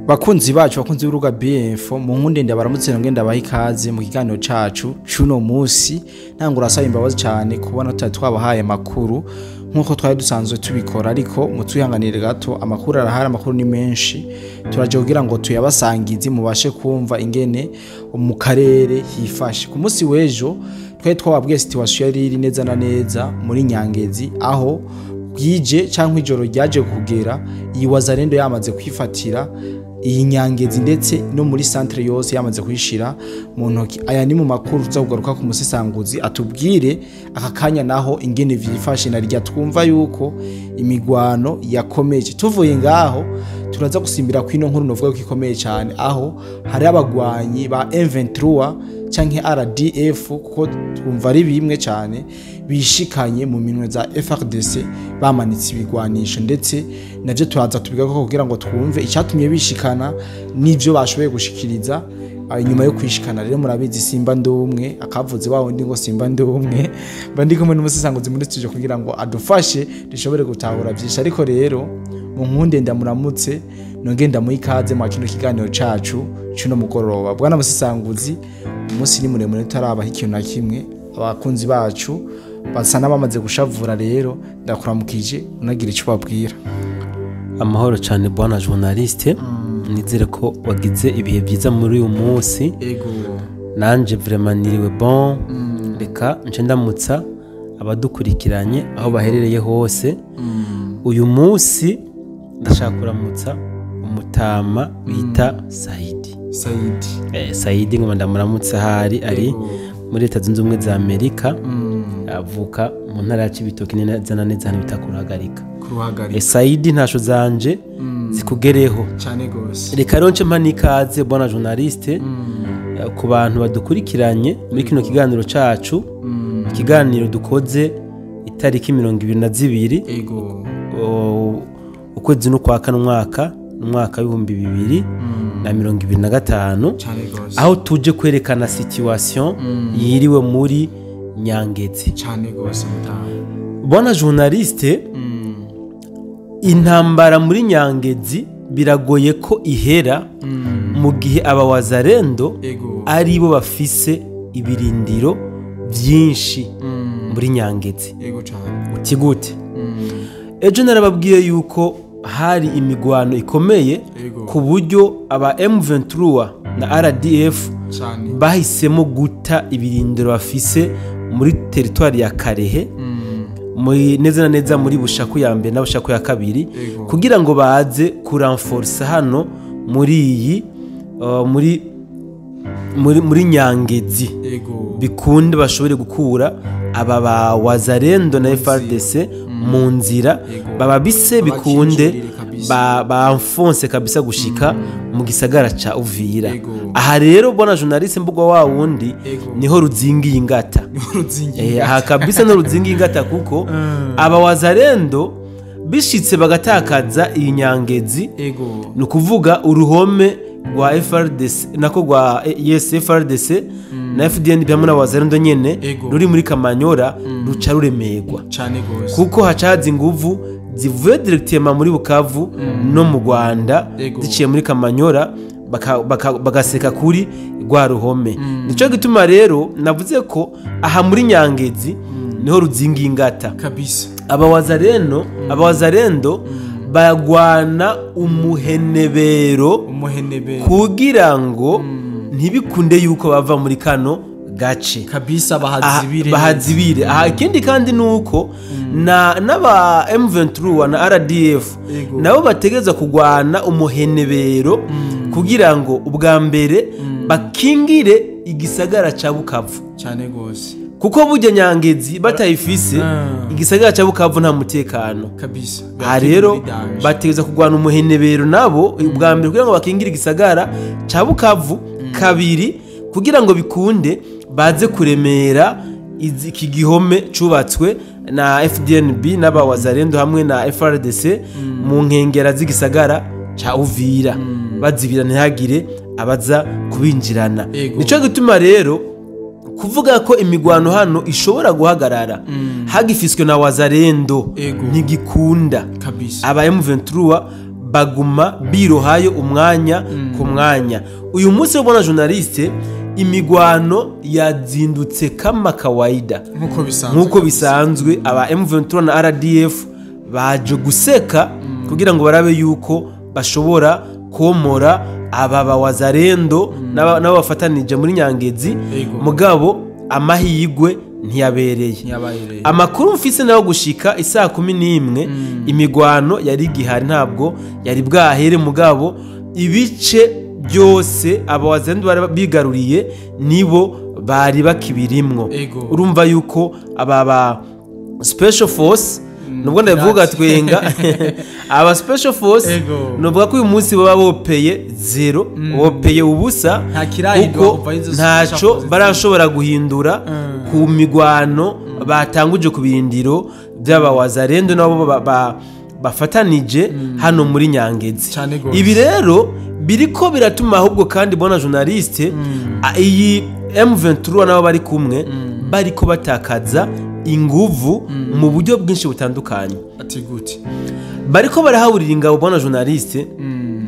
Bakunzi bacu, bakunzi b'urubuga BF, mu nkunde ndabaramutse, ngenda baha ikaze mu kiganiro cacu cuno musi. Ntangura asaba imbabazi cyane kubona tutari twabahaye amakuru nkuko twari dusanzwe tubikora, ariko mutwihanganire gato, amakuru arahari, amakuru ni menshi, turaje kugira ngo tuyabasangize mubashe kumva ingene mu karere hifashe. Ku munsi w'ejo twari twababwiye situation yari iri neza na neza muri Nyangezi, aho bwije cyangwa ijoro ryaje kugera iyi Wazalendo yamaze kwifatira iyi Nyangezi, ndetse no muri centre yose yamaze kuyishira mu ntoki. Aya ni mu makuru tuza kugaruka ku musesanguzi atubwire aka kanya naho ingene vyifashe, na rya twumva yuko imigwano yakomeje. Tuvuye ngaho turaza gusimbira kwino nkuru novuga ko ikomeye cyane, aho hari abagwanyi ba M23 canke RDF, kuko twumva ari bimwe cyane, bishikanye mu minwe za FARDC bamanitse ibigwanisho, ndetse navyo turaza tubigako kugira ngo twumve icyatumye bishikana n'ivyo bashoboye gushikiriza inyuma yo kwishikana. Rero murabizi, simba ndumwe akavuze wa wundi ngo simba ndumwe, mba ndi kumwe n'umusesanguzi muri studio kugira ngo adufashe dushobore gutahura byinshi. Ariko rero mu nkunde ndamuramutse, nongeye ndamuha ikaze mu kino kiganiro cacu cuno mugoroba. Bwana musesanguzi, umunsi ni muremure tutarabaha ikintu na kimwe, abakunzi bacu basa n'abamaze gushavura. Rero ndakuramukije, unagira icyo babwira. Amahoro cyane bwana journaliste, nizere ko wagize ibihe byiza muri uyu munsi. Ego. Nanje vraiment niriwe bon. Reka nce ndamutsa abadukurikiranye aho baherereye hose. Uyu munsi ndashaka kuramutsa umutama bita Saidi. Saidi. Saidi ngo ndamuramutse ahari ari muri Leta Zunze Ubumwe za Amerika, avuka mu ntara ya Cibitoke neza na neza ahantu bita Kuruhagarika. Kuruhagarika. Saidi, ntasho zanje zikugereho. Cyane gose. Reka rero nce mpa n'ikaze bwana journaliste ku bantu badukurikiranye muri kino kiganiro cacu, ikiganiro dukoze itariki 22 ukwezi n'ukwa kane, umwaka n'umwaka w'2025, Cyane gose. aho tuje kwerekana situation yiriwe muri Nyangezi. Cyane gose, mutaha. Bwana journaliste, intambara muri Nyangezi biragoye ko ihera mu gihe aba Wazalendo ari bo bafise ibirindiro byinshi muri Nyangezi. Ego cyane. Uti gute? Ejo narababwiye yuko hari imigwano ikomeye ku buryo aba M23 na RDF bahisemo guta ibirindiro bafise muri teritwari ya Karehe, muri neza na neza muri Bushaku ya mbere na Bushaku ya kabiri, kugira ngo baze kuranforsa hano muri iyi muri Nyangezi, bikunde bashobore gukura aba ba Wazalendo na FARDC mu nzira, bababise bikunde Bakinjirire kabisa. Bamfonse kabisa gushika mu gisagara ca Uvira. Aha rero bwana journaliste, mbugwa wa wundi, niho ruzingiye ingata. Niho ruzingiye. Aha kabisa no ruzingiye ingata, kuko aba Wazalendo bishitse bagatakaza iyi Nyangezi, ni ukuvuga uruhome rwa FARDC, nako rwa yes FARDC na FDNB hamwe na Wazalendo nyene ruri muri Kamanyora ruca ruremerwa, Cyane gose. kuko hacaza inguvu zivuye directement muri Bukavu no mu Rwanda, ziciye muri Kamanyora, bagaseka kuri rwa ruhome. Nico gituma rero navuze ko aha muri Nyangezi niho ruzingiye ingata. Kabisa. Aba Wazalendo bagwana umuhenebero Umuhenebero. kugira ngo ntibikunde yuko bava muri kano gace. Kabisa, bahazibire. Bahazibire. Aha ikindi kandi nuko na n'aba M23 na RDF nabo bategereza kugwana umuhenebero kugira ngo ubwa mbere bakingire igisagara ca Bukavu, Cyane gose. kuko burya Nyangezi batayifise, igisagara ca Bukavu nta mutekano. Kabisa. Aha rero bategereza kugwana umuhenebero nabo, ubwa mbere kugira ngo bakingire igisagara ca Bukavu, kabiri kugira ngo bikunde baze kuremera iki gihome cubatswe na FDNB n'aba Wazalendo hamwe na FARDC mu nkengera z'igisagara ca Uvira, bazibira ntihagire abaza kubinjirana. Nico gituma rero kuvuga ko imigwano hano ishobora guhagarara hagifiswe na Wazalendo ntigikunda. Kabisa. Aba M23 Baguma birohayo umwanya ku mwanya. Uyu munsi ubona, journaliste, imigwano yazindutse kama kawaida. Nkuko bisanzwe. Nk'uko bisanzwe, aba M23 na RDF baje guseka kugira ngo barabe yuko bashobora komora aba bawazarendo n'abo bafatanije muri Nyangezi. Mugabo amahirwe ntiyabereye. Ntiyabahereye. Amakuru mfise nayo, gushika isaa 11 imigwano yari igihari, ntabwo yari bwahere, mugabo ibice byose abawazarendo bari bigaruriye nibo bari bakibirimwo. Urumva yuko aba ba special force, nubwo ndabivuga twenga, aba special force, nuvuga ko uyu munsi baba bopeye zéro, bopeye ubusa. Nta kirahindura kuko kuva izo special ntaco force. barashobora guhindura ku migwano batanguje ku birindiro by'abawazarendo nabo bafatanije hano muri Nyangezi. Cane gose. Ibi rero biriko biratuma ahubwo kandi, bona journaliste, iyi M23 nabo bari kumwe bariko batakaza inguvu mu buryo bwinshi butandukanye. Ati gute? Bariko barahaburira ingabo, bona journaliste,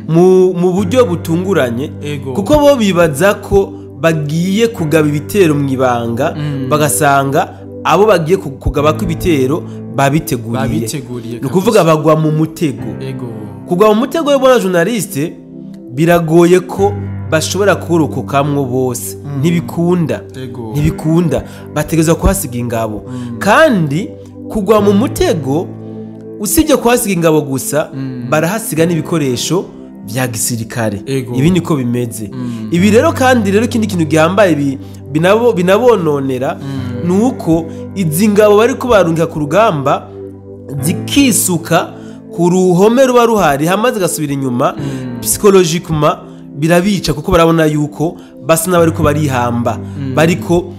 mu buryo butunguranye, kuko bo bibaza ko bagiye kugaba ibitero mu ibanga, bagasanga abo bagiye kugaba ko ibitero babiteguriye. Babiteguriye. Ni ukuvuga bagwa mu mutego. Kugwa mu mutego w'ibona, journaliste, biragoye ko bashobora kuwurokokamwo bose, ntibikunda. Ntibikunda, bategerezwa kuhasiga ingabo. Kandi kugwa mu mutego, usibye kuhasiga ingabo gusa, barahasiga n'ibikoresho bya gisirikare. Ibi niko bimeze. Ibi rero kandi rero, ikindi kintu gihambaye binabononera ni uko izi ngabo bari barungika ku rugamba zikisuka ku ruhome ruba ruhari, hama zigasubira inyuma, psychologiquement birabica, kuko barabona yuko basa n'abariko barihamba, bariko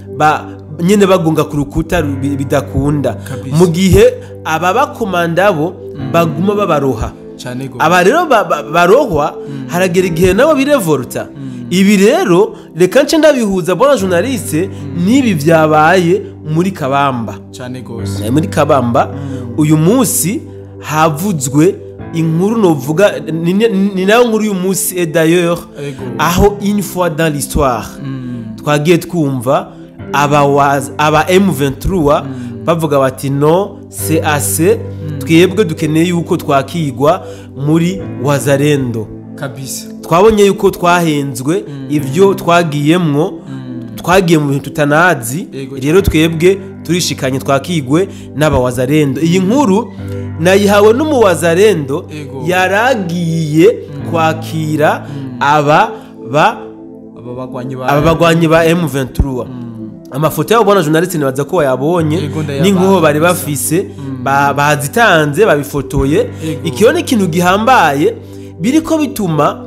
nyene bagonga ku rukuta bidakunda. Mu gihe aba bakomanda bo baguma babaroha. Cane gose. Aba rero barohwa, haragera igihe nabo birevolta. Ibi rero reka nce ndabihuza, bona journaliste, n'ibi byabaye muri Kabamba. Cane gose. Muri Kabamba uyu munsi havuzwe inkuru, novuga ni nayo nkuru y'uyu munsi. Et d'ailleurs, aho une fois dans l'histoire twagiye twumva aba M23 bavuga bati: "Non, c'est assez, twebwe dukeneye yuko twakigwa muri Wazarendo." Twabonye yuko twahenzwe, ibyo twagiyemwo, twagiye mu bintu tutanazi. Rero twebwe turishikanye, twakigwe n'abawazarendo. Iyi nkuru nayihawe n'umuwazarendo yaragiye kwakira aba ba aba bagwanyi ba aba bagwanyi ba M23. Amafoto yabo, bona journaliste, nibaza ko wayabonye. Yego, ndayabona. N'inkoho bari bafise, bazitanze babifotoye. Ikiyo ni ikintu gihambaye biriko bituma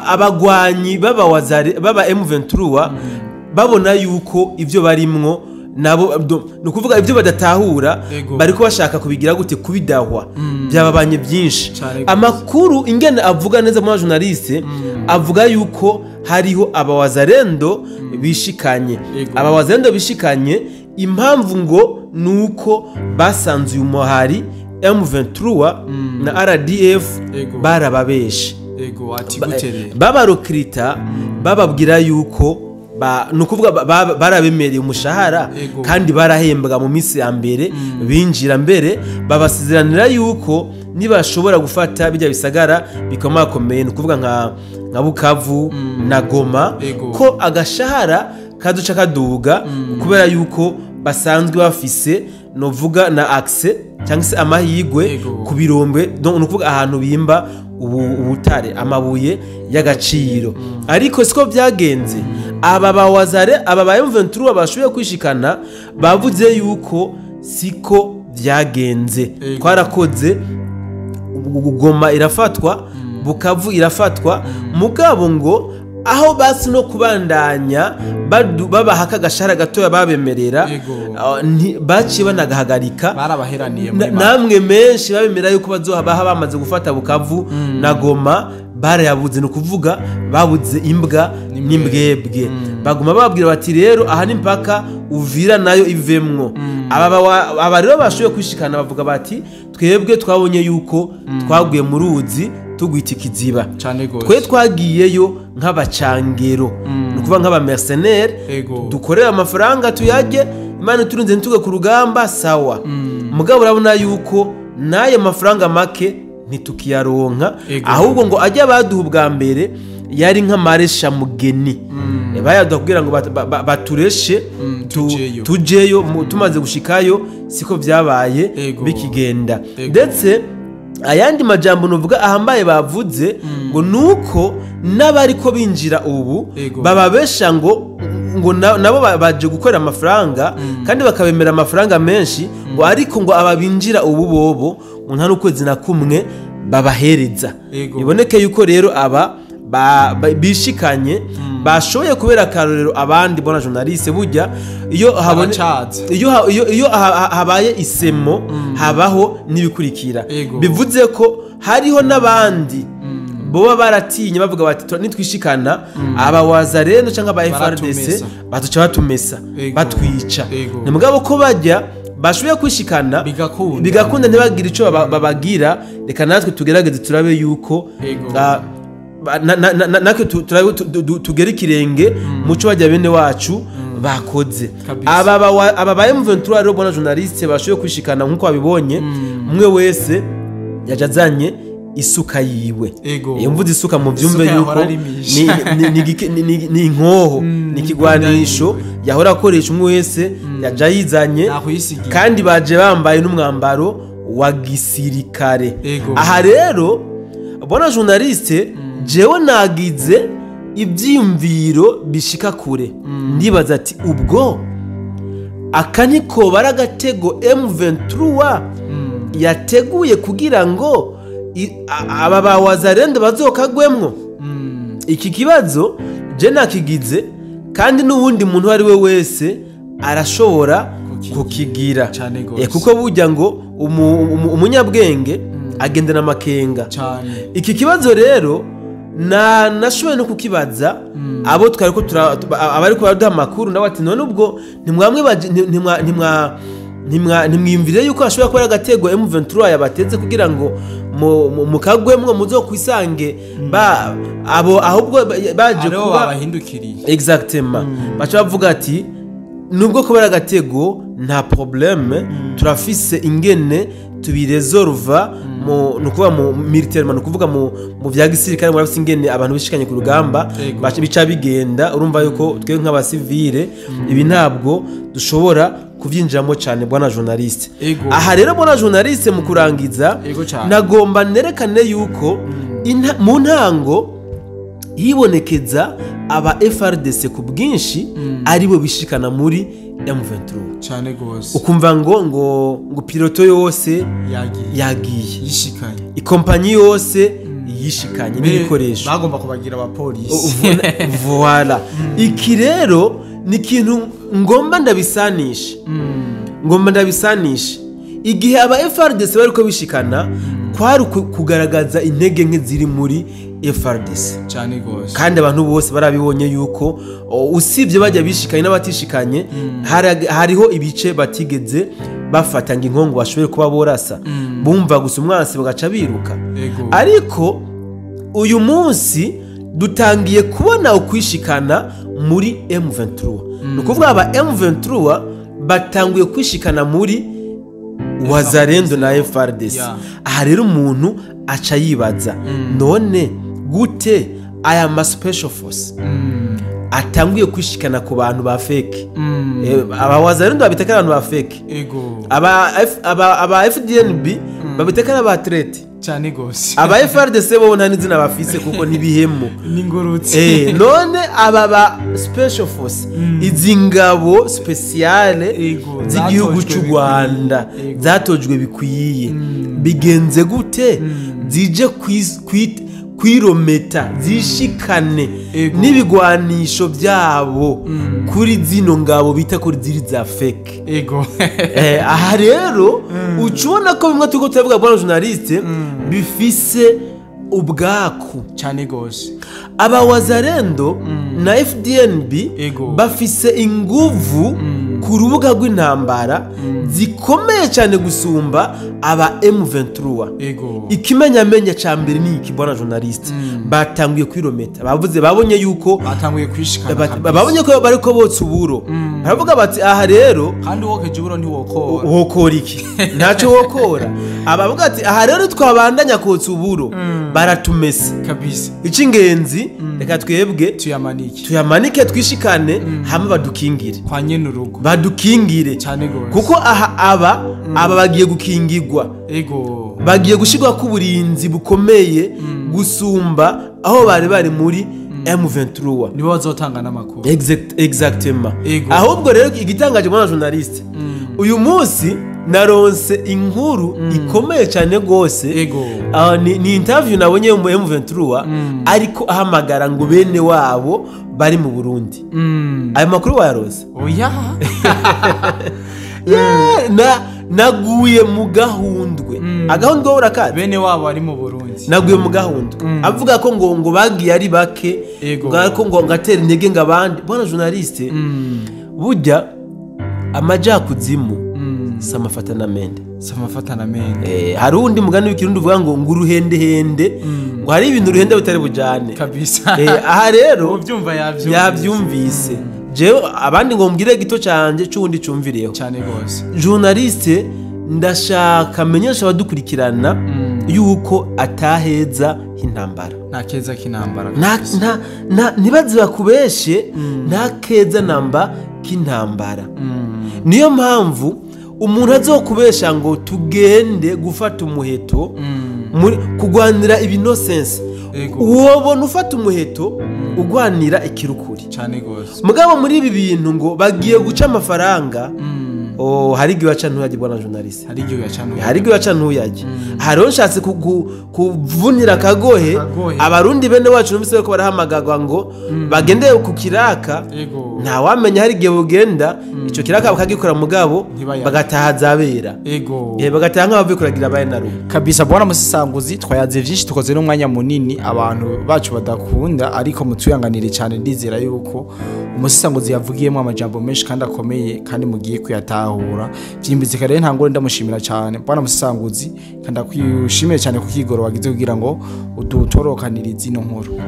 abagwanyi baba wazare baba M23 babona yuko ivyo barimwo nabo ni ukuvuga ibyo badatahura, bariko bashaka kubigira gute, kubidahwa byababanye byinshi. Cane gose. Amakuru ingene avuga neza mu journaliste, avuga yuko hariho abawazarendo bishikanye. Abawazarendo bishikanye, impamvu ngo nuko basanze uyu muhari M23 na RDF barababeshe. Ego, ati gute rero? Babarokirita, bababwira yuko ni ukuvuga barabemereye umushahara, kandi barahembwa mu minsi ya mbere binjira mbere, babasizeranira yuko nibashobora gufata bijya bisagara bikomakomeye, ni ukuvuga nka Bukavu na Goma, ko agashahara kaduca kaduga, kubera yuko basanzwe bafise, novuga, na accès cyangwa se amahirwe ku birombe, donc ni ukuvuga ahantu bimba ubutare, amabuye y'agaciro. Ariko siko byagenze. Aba bawazare, aba ba M23 bashoboye kwishikana, bavuze yuko siko byagenze. Twarakoze, Goma irafatwa, Bukavu irafatwa, mugabo ngo Aho basi no kubandanya babaha akagashara gatoya babemerera, baciye banagahagarika. Barabaheraniye muri namwe menshi babemera yuko bazohabaha bamaze gufata Bukavu na Goma, barayabuze. Ni ukuvuga babuze imbwa n'imbwebwe. Baguma bababwira bati rero aha ni mpaka Uvira nayo ivemwo. Aba rero bashoboye kwishikana bavuga bati twebwe twabonye yuko twaguye mu ruzi tugwita ikiziba. Cane gose. Twe twagiyeyo nk'abacangero, ni ukuvuga nk'abamercenaire, dukorera amafaranga tuyarye, Imana iturunze ntituge ku rugamba, sawa. Mugabo urabona yuko n'ayo mafaranga make ntitukiyaronka, ahubwo ngo ajya baduha ubwa mbere yari nk'amaresha mugeni, bayaduha kugira ngo batureshe tujeyo. Tujeyo tumaze gushikayo siko vyabaye bikigenda. Ndetse ayandi majambo nuvuga ahambaye bavuze ngo nuko n'abariko binjira ubu bababesha ngo nabo baje gukorera amafaranga kandi bakabemera amafaranga menshi, ngo ariko ngo ababinjira ubu bobo ngo nta n'ukwezi na kumwe babahereza. Biboneke yuko rero aba bishikanye bashoboye kubera akarorero abandi. Bona journaliste, burya iyo habone Abacaza. iyo habaye isemo habaho n'ibikurikira. Bivuze ko hariho n'abandi boba baratinye bavuga bati nitwishikana aba wazarendo cyangwa aba FARDC Baratumesa. batuca batumesa, batwica. Ni mugabo ko bajya bashoboye kwishikana bigakunda. Bigakunda, ntibagire ico babagira. Reka natwe tugerageze turabe yuko natwe turabe tugere ikirenge muco bajya bene wacu bakoze. Aba ba M23 rero, bona journaliste, bashoboye kwishikana nkuko babibonye, umwe wese yaje azanye isuka yiwe. Iyo mvuze isuka mu byumve Isuka yuko yahora arimisha. ni inkoho, ni ikigwanisho yahora akoresha. Umwe wese yaje ayizanye Nakuyisigira. kandi baje bambaye n'umwambaro wa gisirikare. Aha rero, bona journaliste, jewe nagize ibyiyumviro bishika kure, ndibaza ati ubwo aka niko bari agatego M23 yateguye kugira ngo aba ba wazarendo bazokagwemwo. Iki kibazo je nakigize, kandi n'uwundi muntu uwo ari we wese arashobora kukigira. Kukigira. Cane gose. Kuko burya ngo umunyabwenge agendana amakenga. Iki kibazo rero na nashoboye no kukibaza abo twari ko abariko baraduha amakuru, nawe ati none ubwo ntimwamwe ntimwiyumvire yuko hashobora kuba ari agatego M23 yabateze kugira ngo mukagwemwo muzokwisange ba abo ahubwo baje aribo kuba babahindukiriye. Exactement. Baca bavuga ati nubwo kubera agatego nta problème, turafise ingene tubiresolva mu nukuvuga mu militaire, ni ukuvuga mu vya gisirikare, murafise ingene abantu bishikanye ku rugamba baca bica bigenda. Urumva yuko twe nk'abasivile ibi ntabwo dushobora kuvyinjiramo cyane, bwana journaliste. Aha rero, bwana journaliste, mu kurangiza, Ego cane. nagomba nerekane yuko mu ntango hibonekeza aba FARDC ku bwinshi aribo bishikana muri M23. Cane gose. Ukumva ngo peloton yose yagiye, yagiye, yishikanye, ikompanyi yose yishikanye n'ibikoresho. Bagomba kubagira abapolisi. Voilà. Iki rero ni ikintu ngomba ndabisanisha, ngomba ndabisanisha. Igihe aba FARDC bariko bishikana kwari kugaragaza intege nke ziri muri FARDC. Cane gose. Kandi abantu bose barabibonye yuko usibye bajya bishikanye n'abatishikanye, hariho ibice batigeze bafata ngo inkongo bashobore kuba borasa, bumva gusa umwansi bagaca biruka. Ariko uyu munsi dutangiye kubona ukwishikana muri M23, ni ukuvuga aba M23 batanguye kwishikana muri Wazarendo na FARDC. Aha rero umuntu aca yibaza, none gute aya ma special force atanguye kwishikana ku bantu ba fake? Aba Wazarendo babita ko ari abantu ba fake, aba FDNB babita ko ari aba traîtres. Cane gose. Aba FARDC bo nta n'izina bafise kuko ntibihemo. N'ingurutse. None aba ba special force, izi ngabo spéciales z'igihugu zatojwe cy'u Rwanda, bikwiye. Zatojwe bikwiye, bigenze gute zije kwirometa zishikane n'ibigwanisho byabo kuri zino ngabo bita kuri ziri za fake. Ego. Aha rero ucubona ko bimwe turiko turavuga bwana journaliste bifise ubwaku cyane gose. Aba Wazalendo na FDNB bafise inguvu ku rubuga rw'intambara zikomeye cyane gusumba aba M23. Ikimenyamenya ca mbere ni iki bwana journaliste? Batanguye kwirometa, bavuze babonye yuko batanguye kwishikana, babonye ko bariko botsa uburo, baravuga bati aha rero kandi wokeje uburo ntiwokora, wokora iki? Ntacyo wokora. Abavuga ati aha rero twabandanya kotsa uburo baratumese kabisa. Icingenzi reka twebwe tuyamanike twishikane hamwe badukingire kwa nyene urugo, badukingire cyane gose, kuko aha aba bagiye gukingirwa. Ego. Bagiye gushirwa ku burinzi bukomeye gusumba aho bari muri M23. Nibo bazotanga n'amakuru. Exactement. Ahubwo rero igitangaje mwana journaliste, uyu munsi naronse inkuru ikomeye cyane gose. Ni interview nabonye mu M23 ariko ahamagara ngo bene wabo bari mu Burundi. Ayo makuru wayaronse? Oya. Naguye mu gahundwe. Agahundwe urakazi? Bene wabo ari mu Burundi. Naguye mu gahundwe. Avuga ko ngo bagiye ari bake, ngo ngo ngatera intege ngabandi. Bwana journaliste, burya amajakuzimu samafatana mende. Samafatana mende. Hari undi mugani w'ikirundi uvuga ngo nguruhende hende, ngo hari ibintu ruhende bitari bujane. Kabisa. Aha rero ubyumva yabyumvise. Jewe abandi ngo mbwire gito canje cundi cumvireho. Cyane gose. Journaliste, ndashaka menyesha abadukurikirana yuko ataheza intambara. Nta keza k'intambara. Na nibaze bakubeshe, nta keza namba k'intambara. Niyo mpamvu umuntu azokubesha ngo tugende gufata umuheto kugwanira ibinosense, uwobona ufata umuheto ugwanira ikirukuri cyane gose. Mugabo muri ibi bintu ngo bagiye guca amafaranga, hari igihe waca ntuyajye bwana journaliste, hari igihe waca ntuyajye, hari igihe waca ntuyajye. Hariho nshatse kuvunira akagohe abarundi bene wacu numvise ko barahamagagwa ngo bagende ku kiraka, nta wamenya hari igihe bugenda ico kiraka bakagikora mugabo bagataha zabera. Ego. Bagataha nk'abavuye kuragira baye na rugo kabisa. Bwana musisanguzi, twayaze vyinshi, tukoze n'umwanya munini abantu bacu badakunda, ariko mutuyanganire cyane. Ndizera yuko umusisanguzi yavugiyemo amajambo menshi kandi akomeye kandi mugiye kuyatahura byimbitse. Kare ntangore ndamushimira cyane bwana musisanguzi, kandi akwishimiye cyane kukigoro wagize kugira ngo udutorokanirize ino nkuru.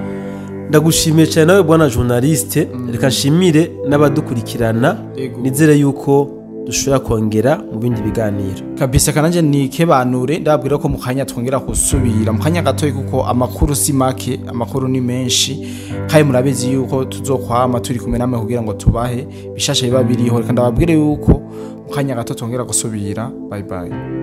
Ndagushimiye cyane nawe bwana journaliste, reka nshimire n'abadukurikirana, nizere yuko dushobora kongera mu bindi biganiro kabisa. Kananje nikebanure ndababwira ko mukanya twongera gusubira mukanya gatoyi, kuko amakuru si make, amakuru ni menshi, kandi murabizi yuko tuzokwama turi kumwe namwe kugira ngo tubahe bishasha biba biriho. Reka ndababwire yuko mukanya gato twongera gusubira. Bye bye.